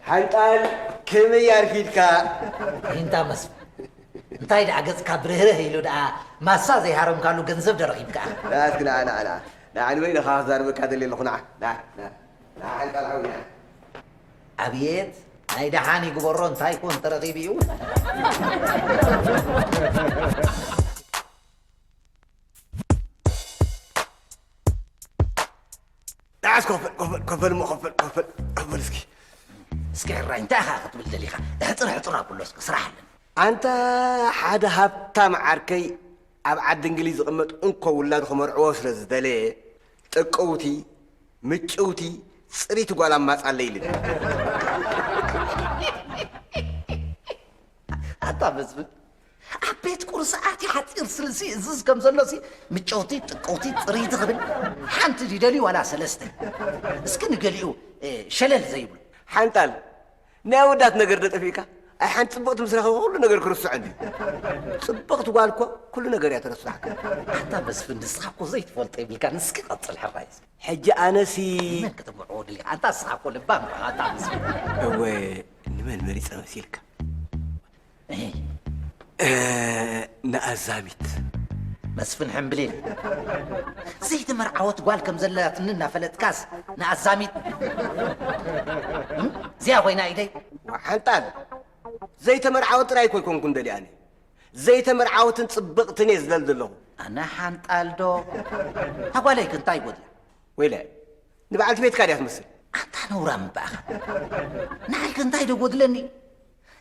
ሓንጣል፣ ከመይ ኣርፊድካ? እንታ መስፍን፣ እንታይ ደኣ ገጽካ ብርህርህ ኢሉ ደኣ ማሳ ዘይሃረምካሉ ገንዘብ ዶ ረኺብካ? ዳ እስኪ ንዓ፣ ንዓ፣ ንዓ። ንዓ ንበይንኻ ክዛረበካ ደልየ ኣለኹ፣ ንዓ፣ ንዓ፣ ንዓ። ንዓ ሓንጣል ሓውና። ኣብየት፣ ናይ ደሓን ይግበሮ፣ እንታይ ኮን ተረኺቡ እዩ? ንዓስ ኮፈል፣ ኮፈል፣ ኮፈል እሞ ኮፈል፣ ኮፈል፣ ኮፈል እስኪ። እስኪ ሕራይ፣ እንታይ ኢኻ ክትብል ደሊኻ? ሕጽር ሕጽር ኣብሎ እስኪ፣ ስራሕ ኣለና። ኣንታ ሓደ ሃብታም ዓርከይ ኣብ ዓዲ እንግሊዝ ዝቕመጥ እንኮ ውላዱ ክመርዕዎ ስለ ዝደለየ፣ ጥቅውቲ፣ ምጭውቲ፣ ጽሪቲ ጓል ኣማጻለይ ኢሉኒ። ኣታ መስፍን፣ ኣብ ቤት ቁርሲ ኣትዩ ሓጺር ስልሲ እዝዝ ከም ዘሎሲ፣ ምጨውቲ፣ ጥቅውቲ፣ ጽሪቲ ክብል፣ ሓንቲ ድዩ ደልዩ ዋላ ሰለስተ? እስኪ ንገሊኡ፣ እ፣ ሸለል ዘይብሉ። ሓንጣል፣ ናይ ኣወዳት ነገር ዶ ጠፊእካ? ኣይ ሓንቲ ጽብቕቲ ምስ ረኸብኩ ኩሉ ነገር ክርስዖ እንድዩ። ጽብቕቲ ጓል እኮ ኩሉ ነገር እያ ተረስዓካ። ኣታ መስፍን፣ ንስኻ እኮ ዘይትፈልጦ የብልካን። እስኪ ቀጽል ሕራይ። ሕጂ ኣነሲ መን ከተምርዖ ደሊኻ? ኣንታ ንስኻ እኮ ለባም ኢኻ፣ ኣታ መስፍን። እወ፣ ንመን መሪጸ መሲልካ? እህ። እ፣ ንኣዛሚት። መስፍን ሕምብሊል፣ ዘይተመርዓወት ጓል ከም ዘላትኒ እናፈለጥካስ ንኣዛሚት? እም? እዚኣ ኮይና ኢደይ? ሓንጣል፣ ዘይተመርዓወት ጥራይ እኮ ኣይኮንኩን ደልየ ኣነ። ዘይተመርዓወትን ጽብቕትን እየ ዝደሊ ዘለኹ። ኣነ ሓንጣል ዶ? ኣጓለይክ እንታይ ይጎድላ? ወይለ፣ ንበዓልቲ ቤትካ ድያ ትመስል? ኣንታ ነውራም እምበኣኻ። ንዓይክ እንታይ ዶ ጎድለኒ?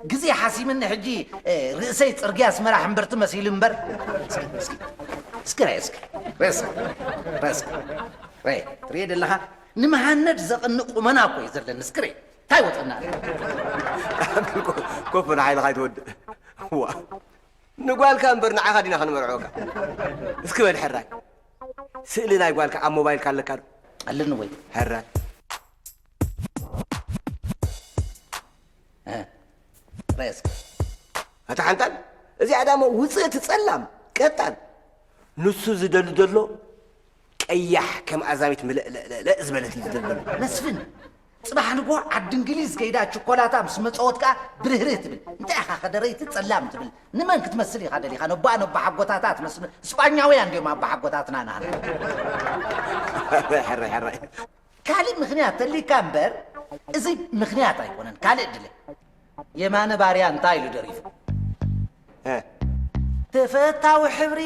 ግዜ ሓሲምኒ ሕጂ፣ እ፣ ርእሰይ ጽርግያ ኣስመራ ሕምብርቲ መሲሉ እምበር። እስኪ፣ እስኪ፣ እስኪ ርኣይ፣ እስኪ። ርኣይ፣ እስኪ። ርኣይ፣ እስኪ። ርኣይ፣ ትርእዮ ደለኻ? ንመሃነድ ዘቕንእ ቁመና እኮ እዩ ዘለኒ። እስኪ ርኣይ። እንታይ ወጸና? ኮፍ ንሓይልኻ ኣይትወድእ። ዋ። ንጓልካ እምበር ንዓኻ ዲና ከንመርዕወካ። እስኪ በል ሕራይ። ስእሊ ናይ ጓልካ ኣብ ሞባይልካ ኣለካ ዶ? ኣለኒ ወይ። ሕራይ። እ፣ ርኣይ እስኪ። ኣታ ሓንጣል፣ እዚኣ ዳሞ ውጽእቲ ጸላም፣ ቀጣን። ንሱ ዝደሊ ዘሎ ቀያሕ ከም ኣዛሚት ምልእልእልእ ዝበለት እዩ ዝደሊ ዘሎ። መስፍን፣ ጽባሕ ንግሆ ዓዲ እንግሊዝ ከይዳ ችኮላታ ምስ መጸወት ከኣ ብርህርህ ትብል። እንታይ ኢኻ ከደረይቲ ጸላም ትብል? ንመን ክትመስል ኢኻ ደሊኻ? ነቦኣ ነቦሓጎታታ ትመስል። ስጳኛውያን ድዮም ኣቦሓጎታትና ናህና? ሕራይ፣ ሕራይ፣ ሕራይ። ካልእ ምኽንያት ተሊካ እምበር፣ እዚ ምኽንያት ኣይኮነን። ካልእ ድለ። የማነ ባርያ እንታይ ኢሉ ደሪፉ? እ። ተፈታዊ ሕብሪ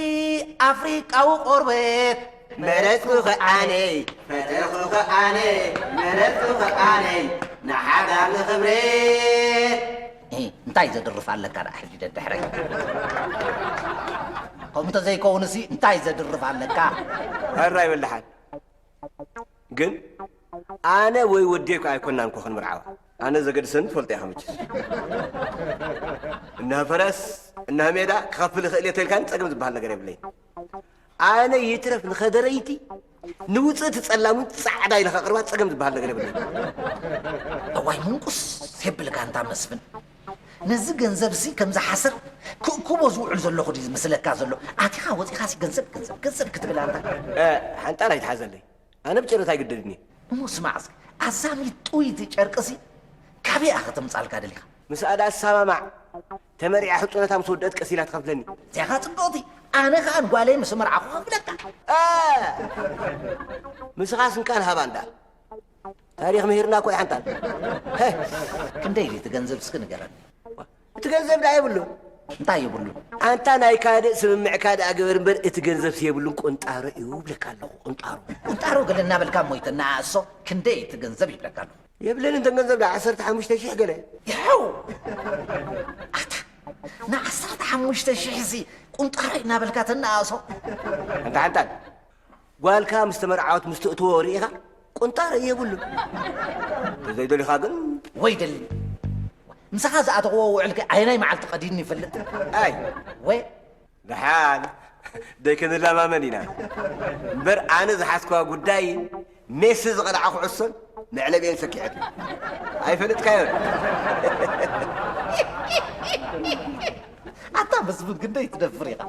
ኣፍሪቃዊ ቆርበት። መረጽኩ ከኣነ፣ ፈተኹ ከኣነ፣ መረጽኩ ከኣነ፣ ንሓዳር ንኽብረት። እ፣ እንታይ ዘድርፍ ኣለካ ደኣ ሕጂ ደድሕረይ? ከምኡ እንተዘይከውንሲ እንታይ ዘድርፍ ኣለካ? ሕራይ በል ደሓን። ግን ኣነ ወይ ወደይ እኮ ኣይኮናን እኮ ክንምርዓዋ። ኣነ ዘገድሰኒ ትፈልጦ ኢኻ መቸስ። እነሀ ፈረስ፣ እነሀ ሜዳ ክኸፍል ይኽእል እየ ተልካኒ ጸገም ዝበሃል ነገር የብለይን። ኣነ ይትረፍ ንኸደረይቲ ንውጽእቲ ጸላም እውን ጻዕዳ ኢለ ከቕርባ ጸገም ዝበሃል ነገር የብለይን። እዋይ ምንቁስ የብልካ እንታ መስፍን። ነዚ ገንዘብሲ ከምዚ ሓሰር ክእክቦ ዝውዕል ዘለኹ ድዩ ዝመስለካ ዘሎ? ኣቲኻ ወጺኻሲ ገንዘብ፣ ገንዘብ፣ ገንዘብ ክትብል ኣንታ። እ፣ ሓንጣል ኣይትሓዘለይ። ኣነ ብጨረታ ኣይግደድን እየ። እሞ ስማዕ እስኪ፣ ኣዛሚት ጥውይቲ ጨርቅሲ ካበይ እያ ከተምጻልካ ደሊኻ? ምስኣ ደኣ ኣሰማማዕ። ተመሪዓ ሕጹነታ ምስ ወደአት ቀስ ኢላ ትኸፍለኒ። እዚኣ ኸኣ ጽብቕቲ። ኣነ ኸኣ ንጓለይ ምስ መርዓኹ ኸፍለካ። እ! ምስኻስ እንካን ሃባ እንዳ። ታሪኽ ምሂርና እኮ እዩ ሓንጣል። ሀ! ክንደይ ድዩ እቲ ገንዘብ እስኪ ንገረኒ። እቲ ገንዘብ ደኣ የብሉን። እንታይ የብሉን? ኣንታ ናይ ካልእ ስምምዕካ ደኣ ግበር እምበር እቲ ገንዘብሲ የብሉን። ቁንጣሮ እዩ እብለካ ኣለኹ። ቁንጣሮ። ቁንጣሮ ገለ እናበልካ እሞ ይተነኣእሶ። ክንደይ እቲ ገንዘብ ይብለካ ኣለኹ። የብለንን እተን ገንዘብ ደኣ ዓሰርተ ሓሙሽተ ሽሕ ገለ። ይሐው! ኣታ ንዓሰርተ ሓሙሽተ ሽሕ ሲ ቁንጣሮ እናበልካ ተነኣእሶ። ኣንታ ሓንጣል ጓልካ ምስ ተመርዓወት ምስ ትእትዎ ርኢኻ ቁንጣሮ የብሉን። እንተዘይደሊኻ ግን ወይ ደሊ ምሳኻ ዝኣተኽዎ ውዕልኪ ኣየናይ መዓልቲ ቀዲድኒ ይፈልጥ? ኣይ ወይ ደሓን ደይክንለማመን ኢና እምበር ኣነ ዝሓዝክዋ ጉዳይ ሜሲ ዝቐልዓ ኩዕሶን መዕለቢኤን ሰኪዐት ኣይፈልጥካዮን። ኣታ መስፍን ክንደይ ትደፍር ኢኻ።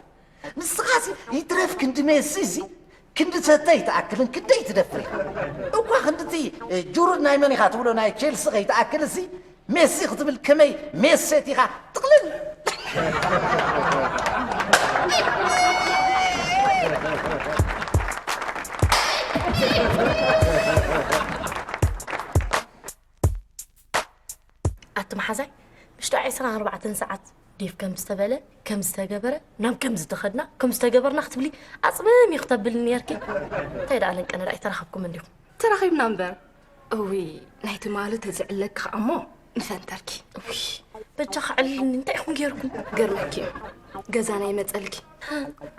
ንስኻሲ ይትረፍ ክንዲ ሜሲሲ ክንዲ ሰተ ይትኣክልን ክንደይ ትደፍር ኢኻ። እኳ ክንድቲ እ፣ ጁሩድ ናይ መን ኢኻ ትብሎ ናይ ቼልሲ ከይትኣክል እሲ ሜሲ ክትብል ከመይ ሜሴት ኢኻ ጥቕልል። ኣቲ መሓዛይ፣ ምሽቱ ዕስራን ኣርባዕተን ሰዓት ዴቭ ከም ዝተበለ፣ ከም ዝተገበረ፣ ናብ ከም ዝተኸድና፣ ከም ዝተገበርና ክትብሊ ኣጽምም እዩ ክተብልኒ ነርኪ። እንታይ ደኣ ለንቀነ ደኣ ኣይተራኸብኩም እንዲኹም? ተራኺብና እምበር። እውይ፣ ናይ ትማሊ ተዝዕለኪ ኸኣ እሞ ምፈንተርኪ። እውይ፣ በጃ ኸዕልልኒ፣ እንታይ ኢኹም ጌርኩም? ገርመኪ እዩ። ገዛና ይመጸልኪ።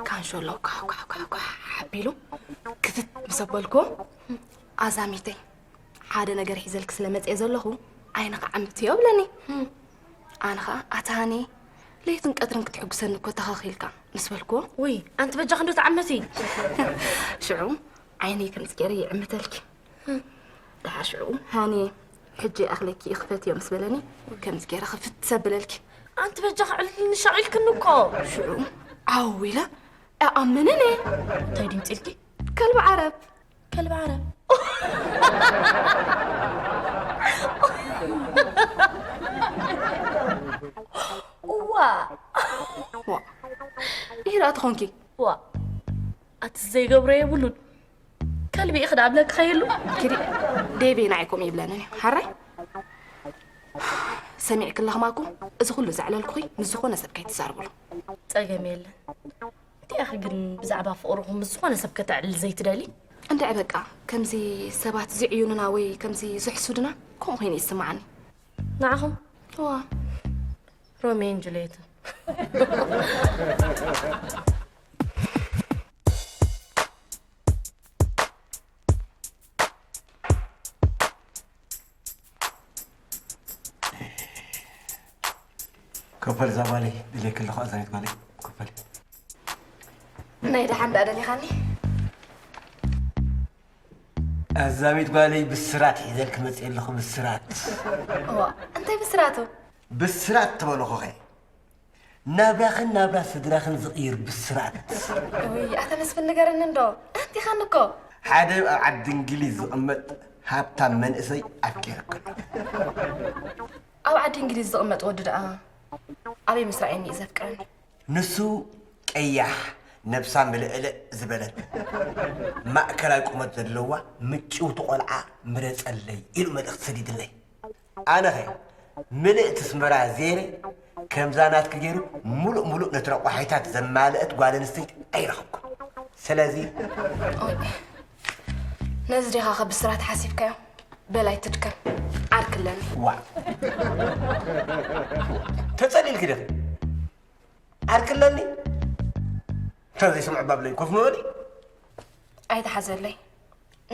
ካንሾሎ ኳሕ፣ ኳሕ፣ ኳሕ፣ ኳሕ ኣቢሉ ክፍት ምስ ኣበልክዎ፣ ኣዛሚተይ፣ ሓደ ነገር ሒዘልኪ ስለ መጽየ ዘለኹ፣ ዓይንኺ ዓምትዮ ብለኒ። ኣነ ኸኣ፣ ኣታ ሃኒ፣ ለይትን ቀትርን ክትሕጉሰኒ እኮ ተኸኺልካ፣ ምስ በልክዎ፣ ውይ፣ ኣንቲ በጃኺ እንዶ ተዓመቲ። ሽዑ ዓይነይ ከምዚ ገይረ ይዕምተልኪ። ደሓር ሽዑ፣ ሃኒ፣ ሕጂ ይኣኽለኪ፣ ክፈትዮ ምስ በለኒ፣ ከምዚ ገይረ ክፍት ሰብለልኪ። ኣንቲ በጃኺ ዕልልኒ፣ ሻቒልክኒ እኮ። ሽዑ ዓው ኢለ፣ እኣምንን እየ። እንታይ ድምፂ ኢልኪ? ከልቢ ዓረብ። ከልቢ ዓረብ። እዋ። ዋ። ኢሂ ደኣ ትኾንኪ። ዋ። ኣቲ ዘይገብሮ የብሉን። ከልቢ ኢኺ ደኣ ብለኪ ኸይህሉ። ኪዲ፣ ዴቪ ንዓይ ከምኡ ይብለንን እዩ። ሓራይ? ሰሚዕኪ ኣለኺ ማኩ፣ እዚ ኩሉ ዘዕለልኩኺ ምስ ዝኾነ ሰብ ከይትዛረብሉ። ጸገም የለን። እንታይ ኢኺ ግን ብዛዕባ ፍቕርኹም ምስ ዝኾነ ሰብ ከተዕልል ዘይትደሊ? እንድዒ በቃ፣ ከምዚ ሰባት ዝዕዩንና ወይ ከምዚ ዝሕሱድና፣ ከምኡ ኮይኑ ይስምዓኒ። ንዓኹም? እዋ። ሮሜዮን ጁልየትን። ኮፈል እዛ ጓለይ፣ ድልየኪ ኣለኹ ኣዛሚት ጓለይ፣ ኮፈል። ናይ ደሓን ደኣ ደሊኻኒ? ኣዛሚት ጓለይ፣ ብስራት ሒዘልኪ መፅየ ኣለኹ፣ ብስራት። እዋ፣ እንታይ ብስራቱ? ብስራት ተበልኹኸ። ናብራኽን ናብራ ስድራኽን ዝቕይር ብስራት። ውይ፣ ኣታ መስፍን ንገረኒ እንዶ። ኣንቲኻኒ እኮ። ሓደ ኣብ ዓዲ እንግሊዝ ዝቕመጥ ሃብታም መንእሰይ ኣፍቂረኪ ኣለኹ። ኣብ ዓዲ እንግሊዝ ዝቕመጥ ወዲ ደኣ ኣበይ ምስ ረኣየኒ እዩ ዘፍቅረኒ? ንሱ ቀያሕ፣ ነብሳ ምልእልእ ዝበለት፣ ማእከላይ ቁመት ዘለዋ ምጭውቲ ቆልዓ ምረጸለይ ኢሉ መልእኽቲ ሰዲድለይ። ኣነኸ ምልእቲ ኣስመራ ዜረ ከምዛ ናትኪ ገይሩ ሙሉእ ሙሉእ ነቲ ረቋሒታት ዘማልአት ጓል ኣንስተይቲ ኣይረኸብኩን። ስለዚ ኦይ፣ ነዚ ዲኻ ከ ብስራት ሓሲብካዮ? በል ኣይትድከም፣ ዓርኪ ኣለኒ። ዋ፣ ተጸሊልኪ ዲኺ? ዓርኪ ኣለኒ? እንተ ዘይስምዑ ባብለይ ኮፍ ምበሊ። ኣይትሓዘለይ።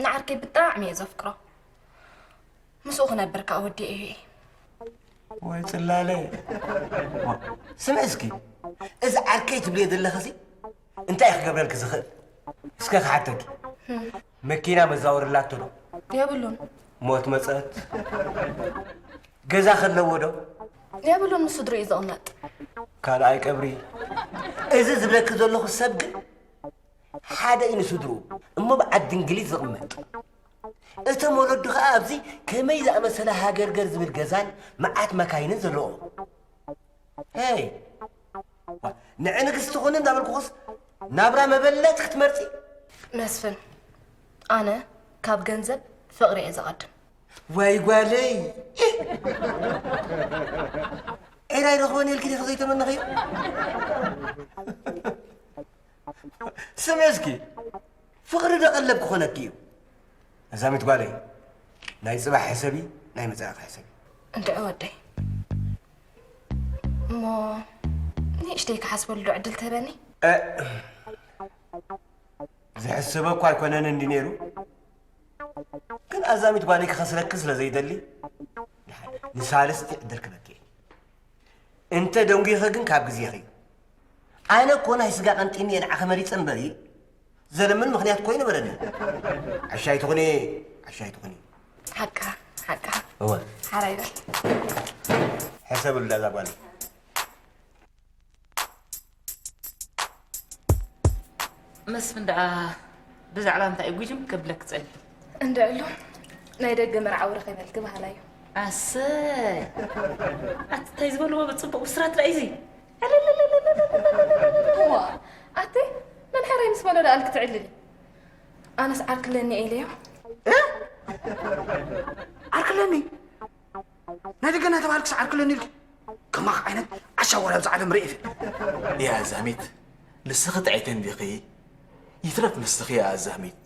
ንዓርከይ ብጣዕሚ እየ ዘፍቅሮ። ምስኡ ክነብር ከኣ ወዲኤዮ እየ። ወይ ጽላለየ። ስምዒ እስኪ፣ እዚ ዓርከይ ትብልዮ ዘለኽሲ እንታይ እዩ ክገብረልኪ ዝኽእል? እስከ ክሓተኪ። መኪና መዛወሪ ኣላቶ ዶ? የብሉን። ሞት መጸት? ገዛ ከለዎ ዶ? የብሉን፣ ምስ ስድርኡ እዩ ዝቕመጥ። ካልኣይ ቀብሪ። እዚ ዝብለኪ ዘለኹ ሰብ ግን ሓደ እዩ ንስድርኡ፣ እሞ ብዓዲ እንግሊዝ ዝቕመጥ። እቶም ወለዱ ኸኣ ኣብዚ ከመይ ዝኣመሰለ ሃገርገር ዝብል ገዛን መዓት መካይንን ዘለዎም። ሄይ! ዋ፣ ንዒ ንግስቲ ኹኒ እንዳበልኩኽስ ናብራ መበለት ክትመርጺ? መስፍን፣ ኣነ ካብ ገንዘብ ፍቕሪ እየ ዝቐድም። ዋይ ጓለይ! ዒራ ይረኽበኒ ኢልኪ ዲኺ ዘይተመነኽዮ? ስምዒ እስኪ፣ ፍቕሪ ዶ ቀለብ ክኾነኪ እዩ? መዛሚት ጓለይ፣ ናይ ጽባሕ ሕሰቢ፣ ናይ መጻኢኺ ሕሰቢ። እንድዒ ወደይ። እሞ ንእሽተይ ክሓስበሉ ዶ ዕድል ትህበኒ? እ፣ ዝሕሰበ እኳ ኣይኮነን እንዲ ነይሩ። ግን ኣዛሚት ጓለይ ክኸስረኪ ስለ ዘይደሊ፣ ንሳልስቲ ዕድል ክበኪ። እንተ ደንጒኺ ግን ካብ ግዜኺ። ኣነ እኮ ናይ ስጋ ቀንጢኒ እየ ንዓኺ መሪጸ እምበሪ፣ ዘለምን ምኽንያት እኮ ኣይነበረንን። ዓሻይ ትኹኒ፣ ዓሻይ ትኹኒ። ሓቅኻ፣ ሓቅኻ። እወ። ሓራይ በል። ሕሰብሉ እዛ ጓል። መስፍን ደኣ ብዛዕባ እንታይ እዩ ጉጅም ክብለክ ጸኒሑ? እንድዕሉ ናይ ደገ መርዓዊ ረኺበልኪ በሃላ እዩ። ኣሰይ! ኣቲ እንታይ ዝበልዎ ብጽቡቕ ብስራት ደኣ እዩ እዚ? እዋ፣ ኣቲ መን ሕራይ ምስ በሎ ደኣ ክትዕልሊ? ኣነስ ዓርክለኒ ኢለዮ። እ? ዓርክለኒ? ናይ ደገ እናተባህልክስ ዓርክለኒ ኢልኪ? ከማኽ ዓይነት ዓሻ ወላ ኣብዚ ዓለም ርእየ ይፈልጥ። እያ ዛሚት፣ ንስኺ ጥዕይቲ እንዲኺ? ይትረፍ ንስኺ እያ ዛሚት።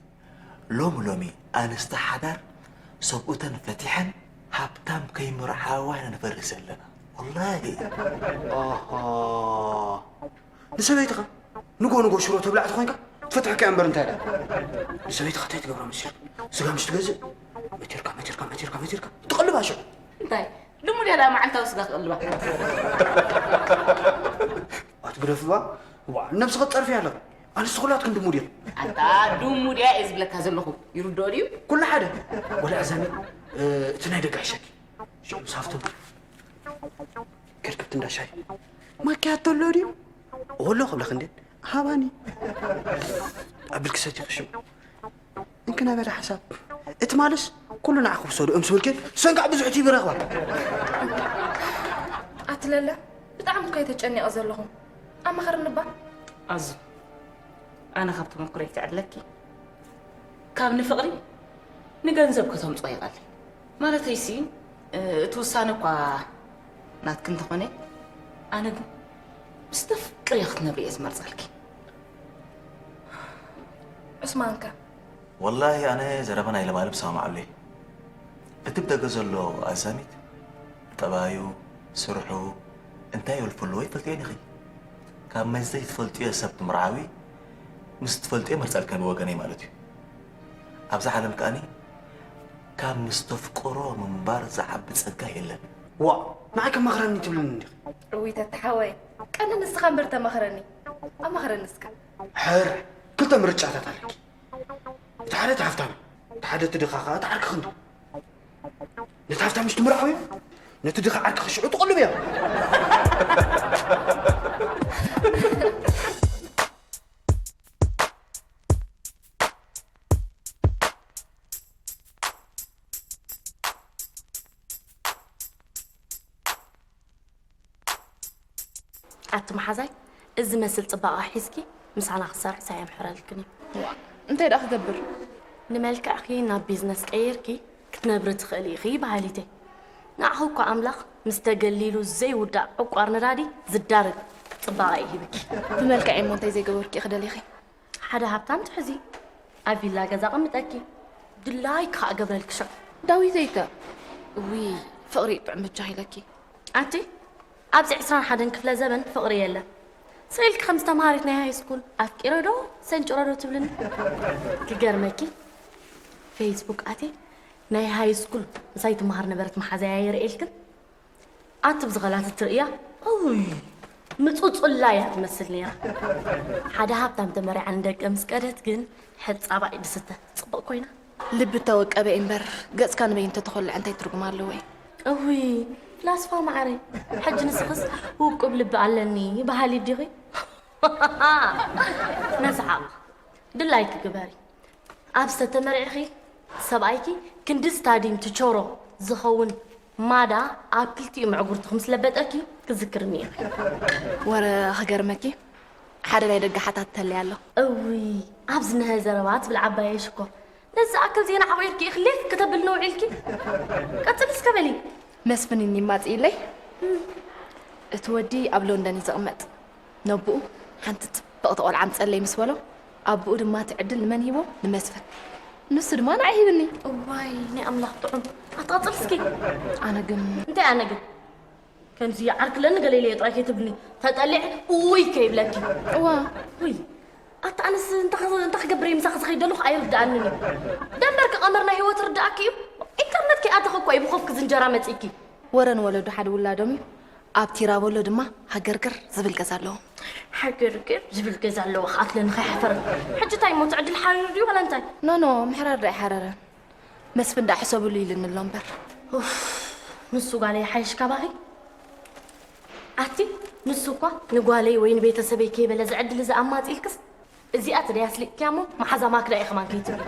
ሎሚ ሎሚ ኣንስቲ ሓዳር ሰብኡተን ፈቲሐን ሃብታም ከይምርዓዋ ኢና ንፈርህ ዘለና። ወላሂ። ኣሃ። ንሰበይትኻ ንጎ ንጎ ሽሮ ተብላዕ ተኾይንካ ትፈትሐካ እያ እምበር እንታይ ደኣ? ንሰበይትኻ እንታይ ትገብራ መሲልካ? ስጋ ምሽ ትገዝእ? መቲርካ፣ መቲርካ፣ መቲርካ፣ መቲርካ። ትቕልባ ሽዑ። እንታይ? ልሙድ እያ ደኣ መዓልታዊ ስጋ ክቕልባ። ኣትግደፍባ። ዋ፣ ነብስኻ ትጸርፊ ኣለኻ። ኣንስቲ ኩላትክን ድሙ ድየን? ኣንታ ድሙ ድያ እየ ዝብለካ ዘለኹ። ይርድኦ ድዩ? ኩሉ ሓደ። ወላ ኣዛሚ፣ እ፣ እቲ ናይ ደገ ሕሸኪ። ሽዑ ምስ ሃፍቶም ከርከብቲ እንዳ ሻሂ። ማኪያቶ ኣሎ ድዩ? ወሎ ክብለኽ እንዴ? ሃባኒ። ኣብል ክሰቲ ክሽም። እንክና በለ ሓሳብ። እቲ ማለስ ኩሉ ንዓኹ ክሰዱ እምስ ብልኬ፣ ሰንካዕ ብዙሕ ቲቪ ረኽባ። ኣትለለ፣ ብጣዕሚ እኮ እየ ተጨኒቐ ዘለኹ። ኣማኸርኒ እባ። ኣዙ፣ ኣነ ካብ ተመኩሮ ይትዕድለኪ። ካብ ንፍቕሪ ንገንዘብ ከተምጽኦ ይቐልል። ማለተይሲ፣ እ፣ እቲ ውሳነ እኳ ናትኪ እንተኾነ፣ ኣነ ግን ምስ ተፍቅርዮ ክትነብሪ እየ ዝመርጸልኪ። ዑስማን ከ? ወላሂ ኣነ ዘረባ ናይ ለማለም ሰማማዓሉ እየ። እቲ ብደገ ዘሎ ኣዛሚት፣ ጠባዩ፣ ስርሑ፣ እንታይ ይወልፈሉ ወይ ትፈልጥዮ ኢኺ። ካብ መን ዘይትፈልጥዮ ሰብ ትምርዓዊ፣ ምስ ትፈልጥዮ መርጸልካ ብወገነይ ማለት እዩ። ኣብዛ ዓለም ከኣኒ ካብ ምስ ተፍቅሮ ምንባር ዝዓቢ ጸጋ የለን። ዋእ፣ ንዓይ ከማኽረኒ ትብለኒ እንዲኺ? እውይ ተተሓወይ፣ ቀኒ ንስኻ እምበር ተማኽረኒ። ኣማኽረኒ እስከ። ሕር፣ ክልተ ምርጫታት ኣለኪ። እቲ ሓደ እቲ ሃፍታም፣ እቲ ሓደ እቲ ድኻ ኸኣ እቲ ዓርኪ ክንዲ። ነቲ ሃፍታም ምሽ ትምርዓውዮ፣ ነቲ ድኻ ዓርኪ ክሽዑ ትቕልብዮ። ኣቲ መሓዛይ፣ እዚ መስል ጽባቐ ሒዝኪ ምሳና ክትሰርሒ ሳይ የምሕረልክን እዩ። ዋ፣ እንታይ ደኣ ክገብር? ንመልክዕኪ ናብ ቢዝነስ ቀይርኪ ክትነብሪ ትኽእሊ ኢኺ በሃሊተይ። ንዓኺ እኳ ኣምላኽ ምስ ተገሊሉ ዘይውዳእ ዕቋር ነዳዲ ዝዳረግ ጽባቐ እዩ ሂብኪ። ብመልክዐይ እሞ እንታይ ዘይገበርኪ ኢኺ ደሊኺ? ሓደ ሃብታም ትሕዚ፣ ኣብ ቪላ ገዛ ኣቐምጠኪ፣ ድላይኪ ከኣ እገብረልኪ ሽዑ። ዳዊተይ ከ? እውይ፣ ፍቕሪ ጥዑም በጃኺ ኢለኪ። ኣንቲ፣ ኣብዚ ዕስራን ሓደን ክፍለ ዘበን ፍቕሪ የለን። ስቕ ኢልኪ ከምዚ ተምሃሪት ናይ ሃይ ስኩል ኣፍቂረ ዶ ሰንጭረ ዶ ትብልኒ? ክገርመኪ፣ ፌስቡክ ኣትየ ናይ ሃይ ስኩል ምሳይ ትመሃር ነበረት መሓዛያ የርእየልክን። ኣቲ ብዝኸላት እትርእያ፣ እውይ፣ ምጹጹላ እያ ትመስል ነይራ። ሓደ ሃብታም ተመሪዓ ንደቀ ምስ ቀደት ግን ሕጻባ እዩ ድስተ ጽቡቕ ኮይና። ልቢ እተወቀበ እምበር ገጽካ ንበይኑ እንተተኾልዐ እንታይ ትርጉም ኣለዎ? እውይ፣ ፍላስፋ ማዓረይ፣ ሕጂ ንስኽስ ውቁብ ልቢ ኣለኒ በሃሊ ዲኺ? ነስሓቕ፣ ድላይኪ ግበሪ። ኣብ ዝተተመርዕኺ ሰብኣይኪ ክንዲ ስታዲም ትቾሮ ዝኸውን ማዳ ኣብ ክልቲኡ ምዕጉርትኹ ምስ ለበጠኪ ክዝክርኒ ኢኺ። ወረ ክገርመኪ፣ ሓደ ናይ ደገ ሓታቲ ተለይ ኣሎ። እውይ፣ ኣብ ዝነሀ ዘረባ ትብል ዓባየይ ሽኮር። ነዚ ዝኣክል ዜና ዓቑርኪ ኢኺ ሌፍ ክተብልኒ ውዒልኪ። ቀጽሊ እስከ በሊ። መስፍን እኒ ማጽኢለይ። እቲ ወዲ ኣብ ሎንደን እዩ ዝቕመጥ። ነቦኡ ሓንቲ ጽብቕቲ ቆልዓ ኣምጸለይ ምስ በሎ፣ ኣቦኡ ድማ እቲ ዕድል ንመን ሂቦ? ንመስፍን። ንሱ ድማ ንዓይ ሂብኒ። እዋይ ናይ ኣምላኽ ጥዑም። ኣትቐጽል እስኪ። ኣነ ግን እንታይ ኣነ ግን? ከምዚ ዓርክለኒ ገለ ኢለ ጥራይ ከይትብልኒ። ተጠሊዐ እውይ ከይብለኪ። እዋ። ውይ። ኣታ ኣነስ እንታይ እንታይ ክገብር እየ ምሳኺ ዝኸይድ ዘለኹ ኣይርድኣንን እዩ። ደንበርኪ ቀመር ናይ ህይወት ርድኣኪ እዩ። ኢንተርነት ከይኣተኸ እኮ እዩ ብኸፍኪ ዝንጀራ መጺእኪ። ወረ ንወለዱ ሓደ ውላዶም እዩ። ኣብ ቲራቦሎ ድማ ሃገርግር ዝብል ገዛ ኣለዎ። ሃገርግር ዝብል ገዛ ኣለዎ ክኣትለኒ ከይሓፈረ። ሕጂ እንታይ እሞ እቲ ዕድል ሓሪሩ ድዩ ዋላ እንታይ? ኖ ኖ፣ ምሕራር ዶ ኣይሓረረን። መስፍን ደኣ ሕሰብሉ ኢሉኒ ኣሎ እምበር። ኡፍ፣ ንሱ ጓለይ ይሓይሽ ካባኺ። ኣቲ ንሱ እኳ ንጓለይ ወይ ንቤተሰበይ ከይበለ እዚ ዕድል እዚ ኣማጺእልክስ እዚኣ ተደይ ኣስሊጥክያ እሞ መሓዛ ማክዳ እየ ከማን ከይትብሊ።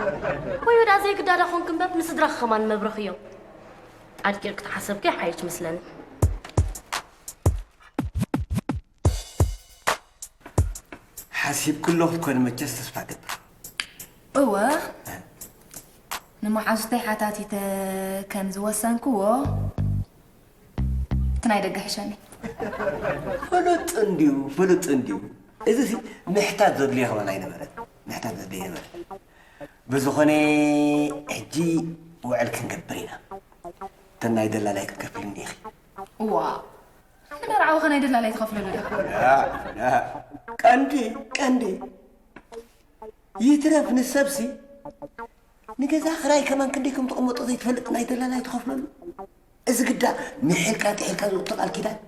ወይ ወዳ ዘይግዳዳ ኾንክ እምበር ንስድራኺ ከማን መብረኽዮም። ኣድቂርክ ተሓሰብኪ ሓይሽ መስለኒ። ሓሲብኩ ኣለኹ ትኮኒ መቸስ ተስፋ ገብር። እወ ንመሓዙተይ ሓታቲተ ከም ዝወሰንክዎ እቲ ናይ ደገ ሕሸኒ። ፍሉጥ እንድዩ ፍሉጥ እንድዩ። እዚ ሲ ምሕታት ዘድልዮ ከማን ኣይነበረን። ምሕታት ዘድልዮ ኣይነበረን። ብዝኾነ ሕጂ ውዕል ክንገብር ኢና። እተን ናይ ደላላይ ክትከፍልኒ ኢኺ። እዋ ንመርዓዊ ከ ናይ ደላላይ ትኸፍለሉ ዲኻ? ላ፣ ላ፣ ቀንዲ ቀንዲ ይትረፍ ንሰብሲ ንገዛ ክራይ ከማን ክንደይ ከም ትቕመጦ ዘይትፈልጥ ናይ ደላላይ ትኸፍለሉ። እዚ ግዳ ምሒልካ ጥሒልካ ዝወጥቶ ቃል ኪዳን።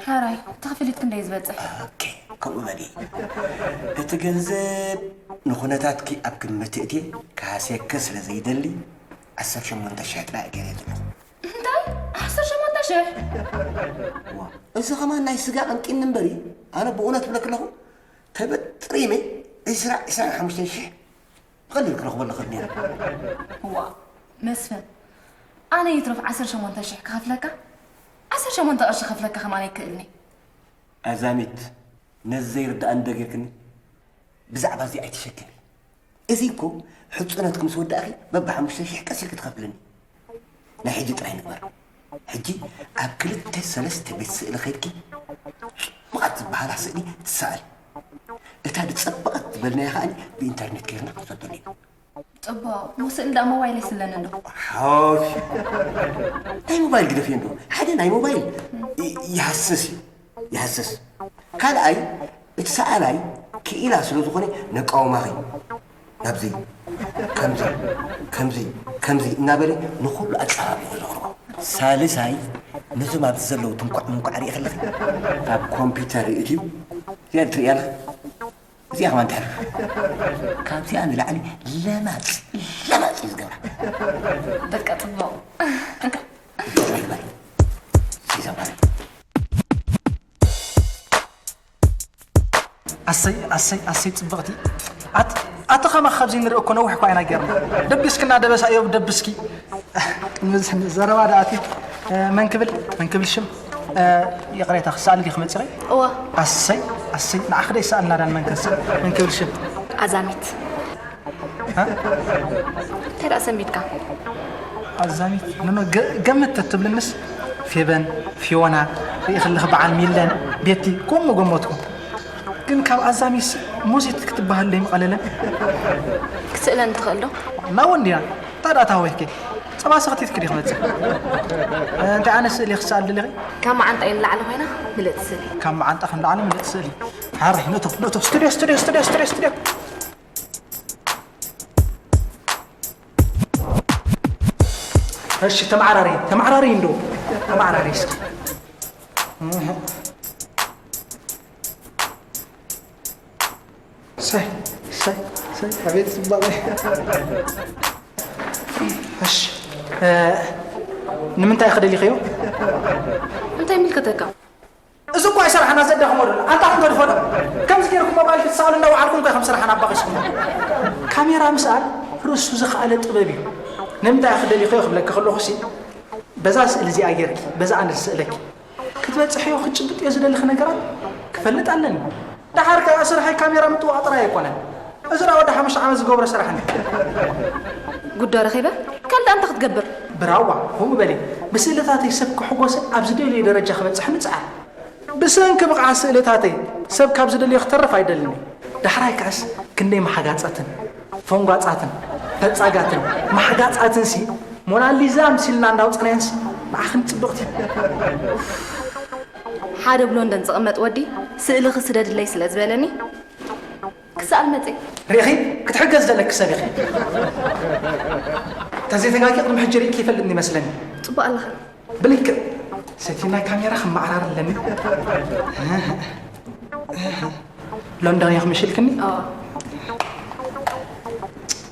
ሓራይ እቲ ክፍሊት ክንደይ ዝበፅሕ? ኦኬ፣ ከምኡ በሊ። እቲ ገንዘብ ንኹነታትኪ ኣብ ግምት እትየ ክሃስየኪ ስለ ዘይደሊ ዓሰርተ ሸሞንተ ሽሕ ጥራይ ገይረ ዘለኹ። እንታይ ዓሰርተ ሸሞንተ ሽሕ? ዋ፣ እዚ ከማን ናይ ስጋ ቅንጢን እምበሪ። ኣነ ብእውነት ብለክ ኣለኹ ተበጥሪመ ዕስራ ዕስራን ሓሙሽተን ሽሕ ብቐሊል ክረኽበሉ ክእል ነይረ። ዋ መስፍን ኣነ ይትረፍ ዓሰርተ ሸሞንተ ሽሕ ክኸፍለካ ዓሰርተ ሸሞንተ ቅርሺ ክኸፍለካ ከማን ኣይክእልኒ። ኣዛሚት ነዚ ዘይርድኣኒ ዶ ጌርክኒ? ብዛዕባ እዚ ኣይትሸገሪ። እዚ እኮ ሕፁነትኪ ምስ ወዳእኺ በብሓሙሽተ ሽሕ ቀስ ኢልኪ ትኸፍልኒ። ናይ ሕጂ ጥራይ ንግበር። ሕጂ ኣብ ክልተ ሰለስተ ቤት ስእሊ ከይድኪ ፅቡቓት ዝበሃላ ስእሊ ትሰኣሊ። እታ ዝፀበቐት ዝበልናያ ከኣ ብኢንተርኔት ጌርና ክንሰደሉ ኢና። ፅቡቕ ምስእል ዳ ሞባይል ይስለኒ ኣሎ። ሓወሽ ናይ ሞባይል ግደፍዮ እንዶ ሓደ ናይ ሞባይል ይ- ይሃስስ እዩ። ይሃስስ ካልኣይ እቲ ሰኣላይ ክኢላ ስለ ዝኾነ ነቃውማኺ ናብዚ ከምዚ ከምዚ ከምዚ እናበለ ንኹሉ ኣጸባቢቑ ዘቕርቦ። ሳልሳይ ነዞም ኣብዚ ዘለዉ ትንኳዕ ምንኳዕ ርኢ ከለኺ ካብ ኮምፒውተር ርእትዩ እዚኣ ትርእያ ኣለኺ። እዚኣ ከማን ትሕር ካብዚኣ ንላዕሊ ለማፅ ለማፅ እዩ ዝገብራ። በቃ ፅቡቕ። እንካ ይግባይ ይግባይ። ሲዛ ማለት ኣሰይ ኣሰይ ኣሰይ ፅብቕቲ ኣት ኣቲ ኸማ ካብዚ ንርኢ እኮ ነዊሕ እኳ ኢና ጌርና ደቢስክና ደበሳ እዮብ ደብስኪ ቅድሚ ዘረባ ደኣቲ መን ክብል መን ክብል ሽም ይቕሬታ ክሰኣል ዲኺ መፂኺ እወ ኣሰይ ኣሰይ ንዓኺ ዶ ይሰኣልና ዳን መን ከስእ መን ክብል ሽም ኣዛሚት እንታይ ደኣ ሰንቢድካ ኣዛሚት ኖኖ ገምት ተትብልንስ ፌበን ፊዮና ርኢ ከለኺ በዓል ሚለን ቤቲ ከምኡ ገመትኩ ግን ካብ ኣዛሚስ ሙዚት ክትበሃል ዘይምቐለለን ክስእለን ትኽእል ዶ ናወ እንዲና እንታይ ደኣ ታወይኪ ጸባ ሰኽቲትኪ ዲኺ መጽእ እንታይ ኣነ ስእሊ ክሰኣል ደለኺ ካብ መዓንጣ ንላዕሊ ኮይና ምልእቲ ስእሊ ካብ መዓንጣ ክንላዕሊ ምልእቲ ስእሊ ሓራይ ነቶ ነቶ ስቱድዮ ስቱድዮ ስቱድዮ ስቱድዮ ስቱድዮ እሺ ተማዓራሪ ተማዓራሪ እንዶ ተማዓራሪ እስኪ ሰይ ሰይ ሰይ ኣቤት ጽባቐ እሺ ንምንታይ ክደሊኸዮ እንታይ ምልከተካ እዚ እኳ ይሰርሓና ዘዳኽሞ ደሎ ኣንታ ክንገድፎ ዶ ከምዚ ገይርኩም ሞባይል ክትሰኣሉ እንዳወዓልኩም እኳ ከም ስራሕና ኣባኺስኩም ካሜራ ምስኣል ርእሱ ዝኸኣለ ጥበብ እዩ ንምንታይ ክደሊኸዮ ክብለኪ ከለኹ ሲ በዛ ስእሊ እዚኣ ጌርኪ በዛ ኣነ ዝስእለኪ ክትበፅሕዮ ክትጭብጥዮ ዝደለኺ ነገራት ክፈልጥ ኣለኒ ደሓር ከኣ ስርሐይ ካሜራ ምጥዋቕ ጥራይ ኣይኮነን እዚ ዳ ወዲ ሓሙሽተ ዓመት ዝገብሮ ስራሕ እንዲ ጉዶ ረኺበ ካልዳ እንታይ ክትገብር ብራዋ ከምኡ በሊ ብስእልታተይ ሰብ ክሕጎስን ኣብ ዝደልዮ ደረጃ ክበፅሕን እፅዓር ብሰንኪ ብቕዓት ስእልታተይ ሰብ ካብ ዝደልዮ ክተርፍ ኣይደልን እየ። ዳሕራይ ከኣስ ክንደይ ማሕጋጻትን ፈንጓጻትን ፈጻጋትን ማሕጋጻትን ሲ ሞናሊዛ ኣምሲልና እንዳውጸናየንስ ንዓኽን ጽብቕቲ። ሓደ ኣብ ሎንደን ዝቕመጥ ወዲ ስእልኺ ስደድለይ ስለ ዝበለኒ ክሰኣል መጺእ። ርኢኺ ክትሕገዝ ዘለኪ ሰብ ኢኺ። ተዘይተጋጊ ቅድሚ ሕጂ ሪእኪ ይፈልጥ ይመስለኒ። ጽቡቕ ኣለኻ። ብልክዕ ሰቲናይ ካሜራ ክመዓራር ኣለኒ ሎንደን እያ ክምሽልክኒ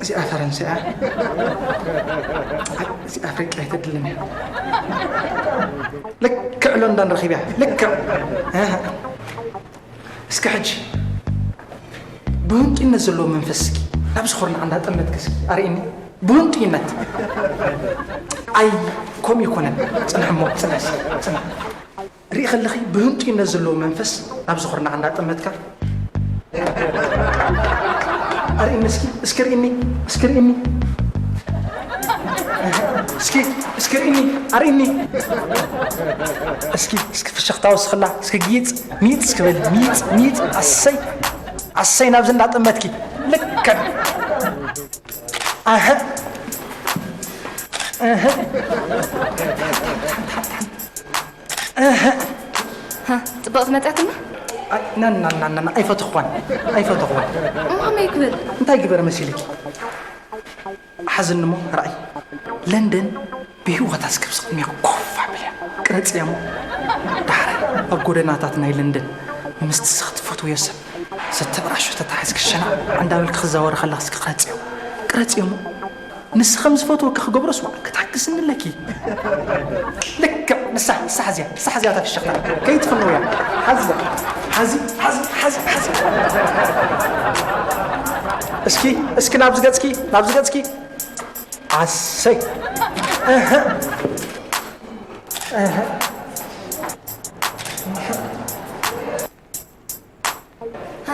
እዚኣ ፈረንሳ እያ እዚ ኣፍሪቃ ኣይተድልን እያ ልክዕ ሎንደን ረኺብያ ልክዕ እስኪ ሕጂ ብህንጡይነት ዘለዎ መንፈስ እስኪ ናብዚ ኹርናዕ እንዳጠመትካ እስኪ ኣርእየኒ። ብህንጡይነት። ኣይ፣ ከምኡ ይኮነን። ጽንሕ እሞ፣ ጽንሕ እስኪ፣ ጽንሕ። ርኢ ከለኺ ብህንጡይነት ዘለዎ መንፈስ ናብዚ ኹርናዕ እንዳጠመትካ ኣርእየኒ እስኪ፣ እስኪ ርእየኒ፣ እስኪ ርእየኒ። እስኪ፣ እስኪ ርእየኒ፣ ኣርእየኒ። እስኪ፣ እስኪ ፍሽኽታ ወስኽላ፣ እስኪ ጊጽ፣ ሚጽ እስኪ በል፣ ሚጽ፣ ሚጽ፣ ኣሰይ፣ ኣሰይ ናብዚ እንዳጠመትኪ። ልክዕ። ኣሀ። ኣሀ። ኣሀ። ሃ፣ ጽብቕቲ መጺኣትና? ኣይ፣ ና፣ ና፣ ና፣ ና፣ ና፣ ኣይፈተኽዋን፣ ኣይፈተኽዋን። እሞ ከመይ ክብል? እንታይ ግበር መሲልኪ? ሓዝኒ እሞ ርኣይ፣ ለንደን ብህይወታ እስከ ምስ ቅድሚያ ኮፍ ኣብልያ። ቅረጽያ እሞ ዳሕራይ ኣብ ጎደናታት ናይ ለንደን ምስቲ እስኺ ትፈትውዮ ሰብ ዘተበላሸወቶ ተታሒዝኪ ሸናዕ እንዳበልኪ ክዛወር ከለኺ እስኪ ቅረጽዮ። ቅረጽዮ እሞ ንሱ ከም ዝፈትወኪ ክገብሮስ ዋእ ክትሕግዝኒ ኣለኪ። ልክዕ ንሳ፣ ንሳ ሓዝያ፣ ንሳ ሓዝያ እታ ፍሽኽታ። ከይትፍንውያ። ሓዝያ። ሓዚ፣ ሓዚ፣ ሓዚ፣ ሓዚ። እስኪ፣ እስኪ ናብዚ ገጽኪ፣ ናብዚ ገጽኪ። ኣሰይ። እህ። እህ። ሃ፣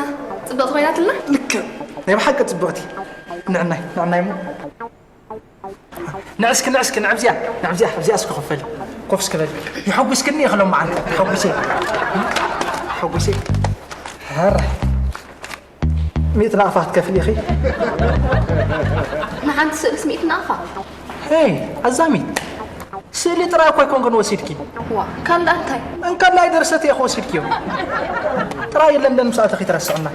ጽብቕቲ ኮይናትልና? ልክዕ። ናይ ብሓቂ ጽብቕቲ። ንዕናይ፣ ንዕናይ እሞ። ንዕስኪ፣ ንዕስኪ፣ ንዕብዚኣ፣ ንዕብዚኣ፣ ኣብዚኣ እስኪ ኮፍ በሊ። ኮፍ እስኪ በሊ። የሐጉስክኒ ኢኺ ሎመዓንቲ። ተሐጒሰ። ተሐጒሰ። ሀረ። ሚእቲ ናቕፋ ክትከፍሊ ኢኺ። ንሓንቲ ስእልስ ሚእቲ ናቕፋ? ሄይ፣ ኣዛሚት። ስእሊ ጥራይ እኮ ኣይኮንክን ወሲድኪ። ዋ፣ ካልእ እንታይ? እንከላይ ድርሰት እየ ክወሲድኪዮ። ጥራይ ለንደን ምስ ኣተኺ ትረስዕና።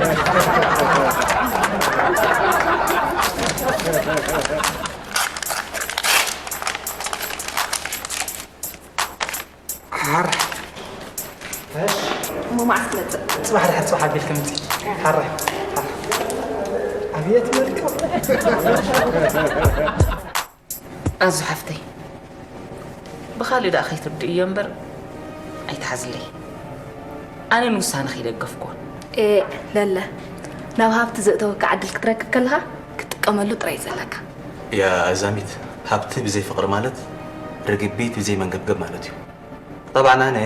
ዓር። እሺ። እሞ መዓስ ትመጽእ? ጽባሕ ድሕሪ ጽባሕ ኣቢልኪ ምጺ። ዓር። ዓር። ኣብየት መልክዕ። ኣዙ ሓፍተይ፣ ብኻልእ ደኣ ከይትርድእዮ እምበር ኣይትሓዝለይ። ኣነ ንውሳነኺ ኣይደገፍኩዎን። ኤእ፣ ለለ፣ ናብ ሃብቲ ዘእተወካ ዕድል ክትረክብ ከለኻ ክትጥቀመሉ ጥራይ እዩ ዘለካ። ያ ኣዛሚት፣ ሃብቲ ብዘይ ፍቕሪ ማለት ርግቢት ብዘይ መንገብገብ ማለት እዩ። ጠብዓን ኣነ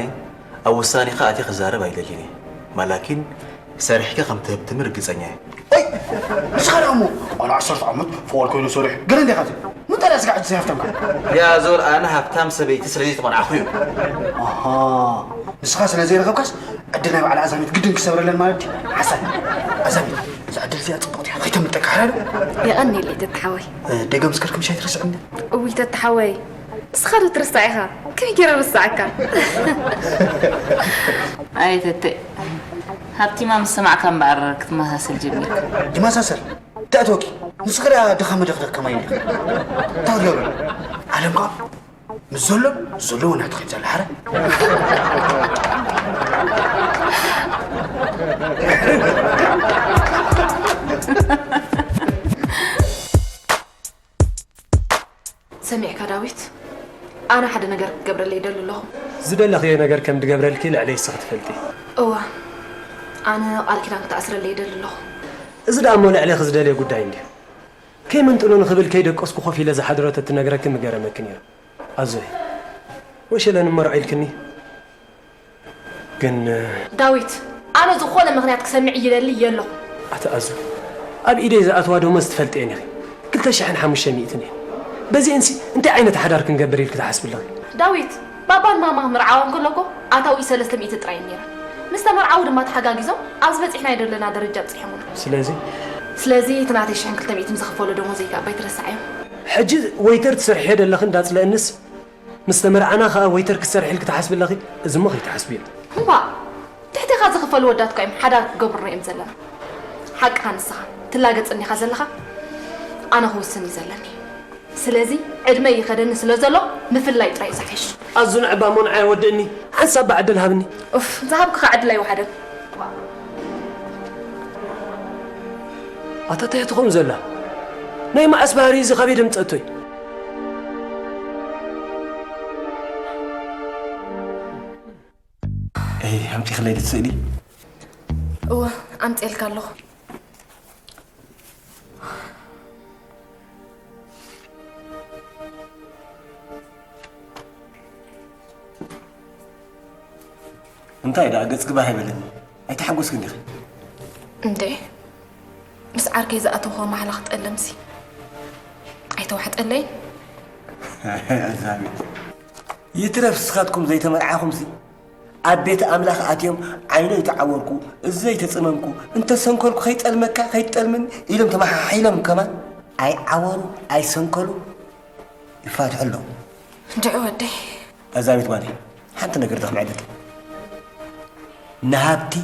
ኣብ ውሳኔኻ ኣትየ ክዛረብ ኣይደልን እየ። ማላኪን ሰሪሕካ ከም ትህብትኒ ርግጸኛ እየ። ኣይ፣ ንስኻ ደኣ እሞ፣ ኣነ ዓሰርተ ዓመት ፈዋል ኮይኑ ሰሪሑ፣ ገለ እንዲኻ ትብል። ምንታይ ደኣ ስጋዕ ዘይሃብተምካ? ያ ዞር፣ ኣነ ሃብታም ሰበይቲ ስለ ዘይተቐናዕኹ እዩ። ኣሃ፣ ንስኻ ስለ ዘይረኸብካስ፣ ዕድል ናይ በዓል ኣዛሚት ግድን ክሰብረለን ማለት ድዩ? ሓሳብ፣ ኣዛሚት፣ እዛ ዕድል እዚኣ ጽብቕቲ እያ፣ ከይተምልጠካ ሓላሉ። የቐንየለይ ተተሓወይ። እ፣ ደገም ዝከድኩም ሻይ ትረስዕኒ? እውይ ተተሓወይ፣ ንስኻ ዶ ትርሳዕ ኢኻ? ከመይ ገይረ ርሳዓካ? ኣይ ተተ፣ ሃብቲማ ምስ ሰማዕካ እምበኣር ክትመሳሰል ጀሚርካ። ይመሳሰል? እንታይ ኣትወቂ? ንስኺ ደኣ ድኻ መደኽደኽ ከማይ ኢልካ። እንታይ ክትገብሪ? ዓለም ከኣ ምስ ዘሎን ዘለዎን እያ ትኸይድ ዘላ፣ ሓረ? ሰሚዕካ ዳዊት፣ ኣነ ሓደ ነገር ክገብረለይ ይደሊ ኣለኹ። ዝደለኽዮ ነገር ከም ድገብረልኪ ልዕለይ እስኺ ትፈልጢ። እወ፣ ኣነ ቃል ኪዳን ክትኣስረለይ ይደሊ ኣለኹ። እዚ ደኣ እሞ ልዕሌኺ ዝደልዮ ጉዳይ እንድዩ። ከይምንጥሉ ንኽብል ከይደቀስኩ ኮፍ ኢለ ዝሓድሮ ተትነግረኪ ምገረመኪ ነይሩ። ኣዞይ፣ ወሸለን እመርዖ ኢልክኒ። ግን፣ ዳዊት፣ ኣነ ዝኾነ ምኽንያት ክሰምዕ ይደሊ የለኹ። ኣቲ ኣዙ፣ ኣብ ኢደይ ዝኣትዋ ደሞዝ ትፈልጥየን ኢኺ። ክልተ ሽሕን ሓሙሽተ ሚእትን እየን። በዚአንሲ እንታይ ዓይነት ሓዳር ክንገብር ኢልኪ ትሓስቢ ኣለኺ? ዳዊት፣ ባባን ማማ ምርዓዋ እንከሎ እኮ ኣታዊ ሰለስተ ሚእቲ ጥራይ እየን ነይረን። ምስ ተመርዓዉ ድማ ተሓጋጊዞም ኣብዚ በጺሕናዮ ዘለና ደረጃ ኣብጺሖሙና። ስለዚ? ስለዚ እቲ ናተይ ሽሕን ክልተ ሚእትን ዝኽፈሎ ደሞዘይ ከኣ ባይትረስዓዮ። ሕጂ ወይተር ትሰርሕዮ ደለኺ እንዳጽለአንስ፣ ምስ ተመርዓና ኸኣ ወይተር ክትሰርሒ ኢልኪ ትሓስቢ ኣለኺ? እዚ እሞ ከይትሓስብዮ። እምባእ፣ ትሕቴኻ ዝኽፈሉ ወዳትካ እዮም ሓዳር ክገብሩና እዮም ዘለና። ሓቅኻ ንስኻ ትላገጽ እንዲኻ ዘለኻ፣ ኣነ ክውስን እዩ ዘለኒ። ስለዚ ዕድመ ይኸደኒ ስለ ዘሎ ምፍላይ ጥራይ እዩ ዝሓይሽ። ኣዙ ንዕባ እሞ ንዓይ ወድእኒ፣ ሓንሳብ ብዕድል ሃብኒ። ኡፍ፣ ዝሃብኩኻ ዕድል ኣይወሓደን። ኣታ እንታይ ትኸውን ዘላ? ናይ መዓስ ባህሪ እዚ ካበይ ደምጸቶይ? ኤይ፣ ኣምጺኽለይ ዲቲ ስእሊ? እወ፣ ኣምጺኤልካ ኣለኹ። እንታይ ደኣ ገጽኪ ባህ ኣይበለኒ? ኣይተሓጎስክን ዲኺ? እንዴ፣ ምስ ዓርከይ ዝኣተውኮ ማሕላ ክጠልምሲ ኣይተዋሕጠለይን። ኣዛሚት። ይትረፍ ንስኻትኩም ዘይተመርዓኹምሲ ኣብ ቤት ኣምላኽ ኣትዮም ዓይነይ ተዓወርኩ፣ እዘይ ተጸመምኩ፣ እንተሰንከልኩ ከይጠልመካ ከይጠልምን ኢሎም ተመሓሒሎም ከማን ኣይዓወሩ ኣይሰንከሉ ይፋትሑ ኣለዉ። እንድዒ ወደይ። ኣዛሚት ጓለይ፣ ሓንቲ ነገር ዶ ክምዕደልኪ? ንሃብቲ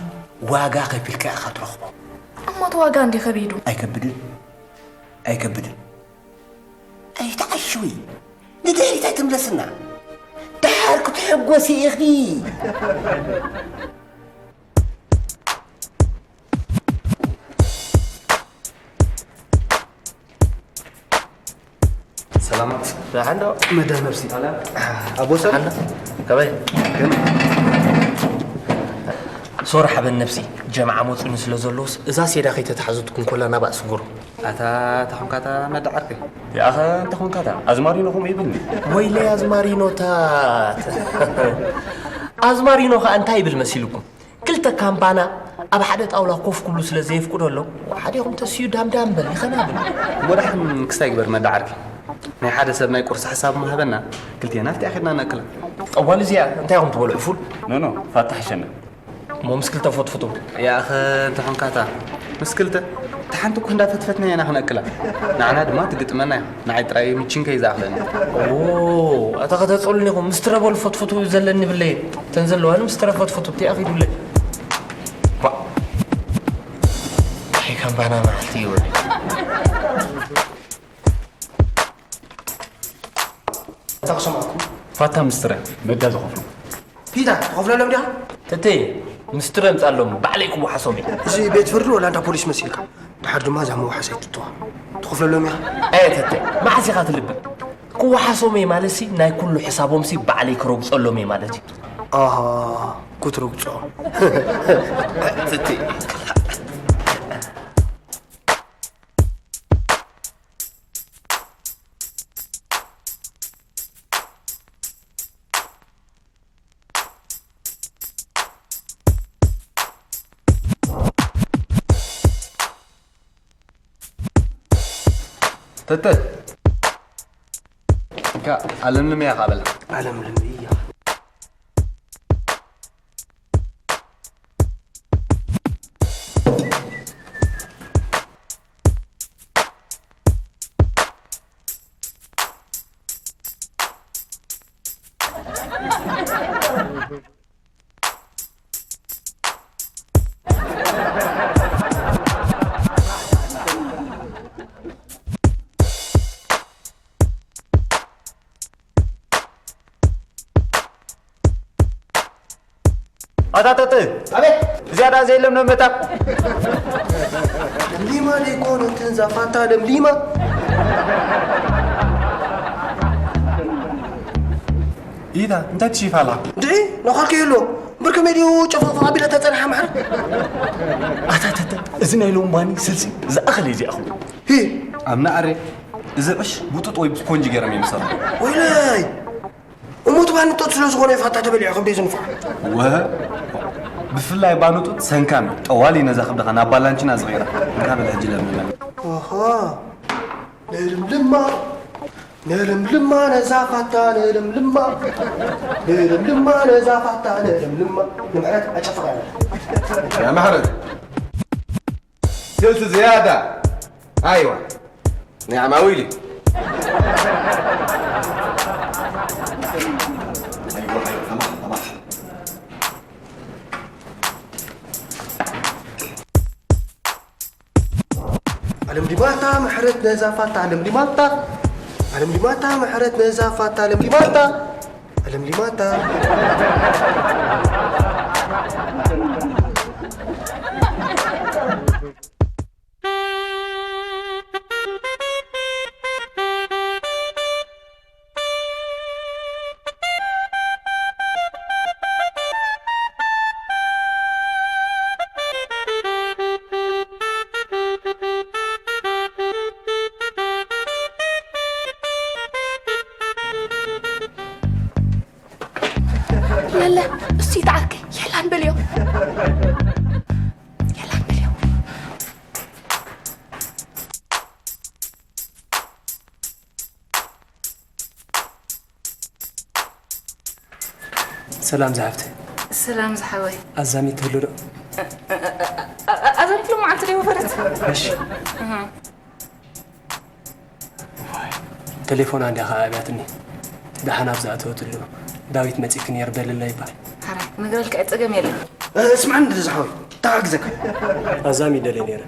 ዋጋ ከፊልካ ኢኻ ትረኽቦ። እሞ እቲ ዋጋ እንዲ ከቢዱ። ኣይከብድን፣ ኣይከብድን። ኣይትዓሽዊ። ንድሕሪት ኣይትምለስና። ደሓር ክትሕጎሲ ኢኺ። ሰላማት ደሓን ዶ? መዳ ነብሲ ሰላም። ኣቦ ሰብ ደሓን ዶ? ከመይ? ሶር ሓበን ነብሲ ጀምዓ መፁኒ ስለ ዘለውስ እዛ ሴዳ ከይተታሕዙትኩም ኮላ ናባእ ስጉሩ። ኣታ ተኾንካታ መዳ ዓርከይ። ያኸ እንተ ኾንካታ ኣዝማሪኖ ከምኡ ይብልኒ። ወይለይ ኣዝማሪኖታት። ኣዝማሪኖ ኸኣ እንታይ ይብል መሲልኩም? ክልተ ካምባና ኣብ ሓደ ጣውላ ኮፍ ክብሉ ስለ ዘየፍቅዶ ኣሎ ሓዲኹም ተስዩ ዳምዳም በል ይኸናብል። እሞ ዳሕን ክስታይ ግበር መዳ ዓርኪ። ናይ ሓደ ሰብ ናይ ቁርሲ ሕሳብ ምሃበና ክልቴና ኣብቲ ኣኺድና ነእክላ። ጠዋል እዚኣ እንታይ ኢኹም ትበልዑ ፉል? ኖ ኖ ፋታ ሕሸና። እሞ ምስ ክልተ ፈትፍቱ። ያኸ እንተ ኾንካታ ምስ ክልተ እታ ሓንቲ እኮ እንዳፈትፈትና ኢና ክነእክላ። ንዓና ድማ ትግጥመና እያ። ንዓይ ጥራይ ምችንከይ ዝኣኽለኒ። ኦ፣ ኣታ ከተጸሉኒ ኢኹም። ምስ ትረበሉ ፈትፍቱ ዘለኒ ብለየ። እተን ዘለዋኒ ምስ ትረፈትፍቱ ብቲ ኣኺዱለይ። ኳ። ኣይ ከም ባና መዓልቲ ይውዕል። እታ ክሰማዕኩም። ፋታ ምስትረ መዳ ዝኸፍሉ። ፒታ፣ ትኸፍለሎም ዲኻ? ተተይ፣ ምስትረ ምጻሎም ባዕለይ ክወሓሶም እየ። እዚ ቤት ፍርዲ ወላ እንዳ ፖሊስ መሲልካ። ድሓር ድማ እዛ መወሓሳይ ትተዋ። ትኸፍለሎም ኢኻ? ኣየ ተተይ፣ መዓስ ኢኻ ትልብም? ክወሓሶም እየ ማለትሲ ናይ ኩሉ ሕሳቦምሲ ባዕለይ ክረግጸሎም እየ ማለት እዩ። ኣሃ፣ ክትረግጾም። ተተይ። ተተ እንካ ኣለምልም እያ ካበላ ኣለምልም እያ ኣታ ተጥ ኣቤት እዚኣ ደኣ ዘየለም ነው መጣ ለምሊማ ደይኮን እንትን ዛፋታ ለምሊማ ኢታ እንታይ ትሽፋ ኣላ እንድዒ ነዃልከ የሎ እምበር ከመይ ድዩ ጨፋፋ ኣቢላ ተጸንሓ ማሕር ኣታ ተጥ እዚ ናይ ሎምባኒ ስልሲ ዝኣኽል እዩ እዚኣኹም ሂ ኣብ ናዕረ እዚ ዕሽ ቡጡጥ ወይ ብስፖንጂ ገይሮም እዮም ዝሰርሑ ወይለይ እሞ እቲ ባኒ ጡጥ ስለ ዝኾነ እዩ ፋታ ተበሊዑ ከብደይ ዝንፋዕ። ወሀ ብፍላይ ባኒ ጡጥ ሰንካም እዩ። ጠዋሊ ነዛ ከብድኻ ናብ ባላንቺና ዝቐይራ። እንካ በል ሕጂ ለምልመኒ። ኣሃ ነልምልማ ነልምልማ ነዛ ፋታ ነልምልማ ነልምልማ ነዛ ፋታ ነልምልማ ንምሕረት ኣጨፍራ يا محرز سلس زيادة أيوة نعم أويلي ኣለምሊማታ ምሕረት ነዛ ፋታ ኣለምሊማታ ኣለምሊማታ ምሕረት ነዛ ፋታ ኣለምሊማታ ኣለምሊማታ ለለ፣ እሱ ይተዓርከ። የላን በልዮ። የላን በልዮ። ሰላም ዝሓፍተይ። ሰላም ዝሓወይ። ኣዛሚት ትህሉ ዶ? ኣዛሚት ሎመዓልቲ ዶ ወፈረት? እሺ። ተሌፎና እንዲያ ኸዓ ኣብያትኒ። ደሓን ኣብ ዝኣተወትሉ፣ ዳዊት መጺእኪ ነይሩ በልለይ ይበሃል። ሓራይ፣ ክነግረልካ እየ፣ ጸገም የለን። እ፣ እስምዓኒ እንድዚ ዝሓወይ፣ ተሓግዘካ። ኣዛሚ ይደልየ ነይረ።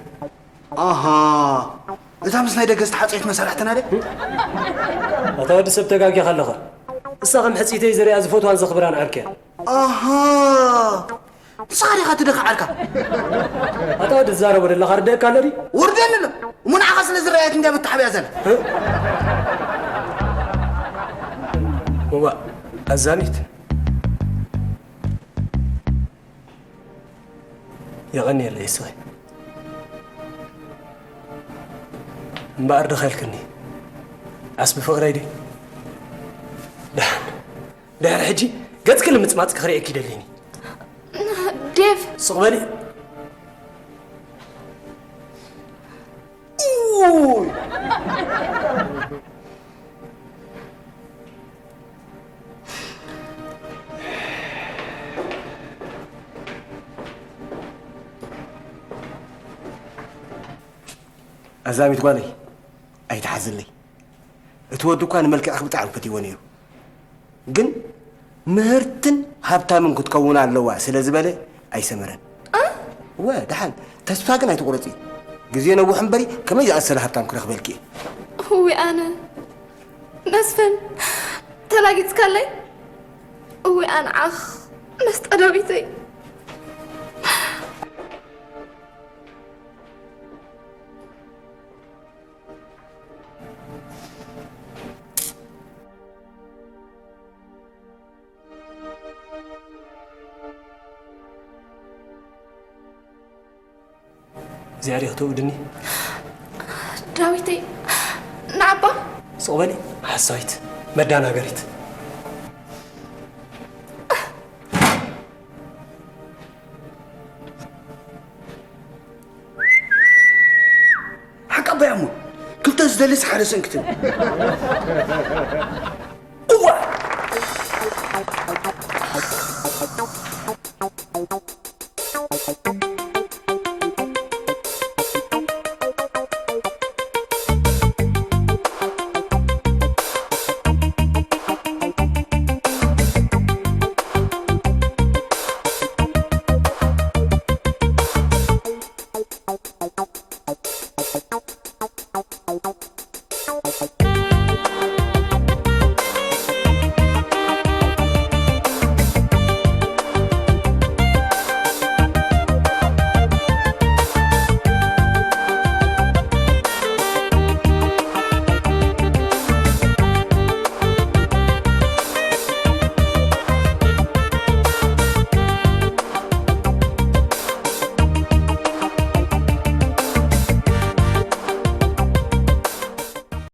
ኣሃ፣ እታ ምስ ናይ ደገ ዝተሓጸየት መሳርሕትና ደ? ኣታ ወዲ ሰብ ተጋጊኻ ኣለኻ። እሳ ከም ሕጽይተይ ዝሪኣ ዝፈትዋን ዘኽብራን ዓርከያ። ኣሃ፣ ንስኻ ዲኻ እቲ ደኻ ዓርካ? ኣታ ወዲ ትዛረቦ ዘለኻ ርደእካ ኣሎ ድዩ? ወርደኒ ኣሎ። እሞ ንዓኻ ስለ ዝረኣየት እንድያ ብተሓቢኣ ዘላ። እዋ፣ ኣዛሚት። የቐንየለይ እስኺ። እምበኣር ድኸልክኒ። ዓስቢ ፍቕረይ ድዩ? ደሓን። ድሕሪ ሕጂ ገጽኪ ልምጽማጽ ክርእየኪ ይደልየኒ። ዴቭ። ስቕ በሊ። ኡይ። ኣዛሚት ጓለይ፣ ኣይትሓዝለይ። እቲ ወዲ እኳ ንመልክዕኺ ብጣዕሚ ፈትይዎ ነይሩ። ግን ምህርትን ሃብታምን ክትከውን ኣለዋ ስለ ዝበለ ኣይሰመረን። እ? እወ፣ ደሓን ተስፋ ግን ኣይትቑረጺ። ግዜ ነውሕ እምበሪ ከመይ ዝኣሰለ ሃብታም ክረኽበልኪ እየ። እዊ ኣነ መስፍን ተላጊጽካለይ። እዊ ኣንዓኽ መስጠ ዳዊተይ። እግዚኣብሔር ይኽተኡ ድኒ። ዳዊተይ፣ ንዓባ። ስቕ በሊ፣ ሓሳዊት፣ መዳናገሪት። ሓቂ ኣባይ እሞ፣ ክልተ ዝደልስ ሓደ ሰንክትን።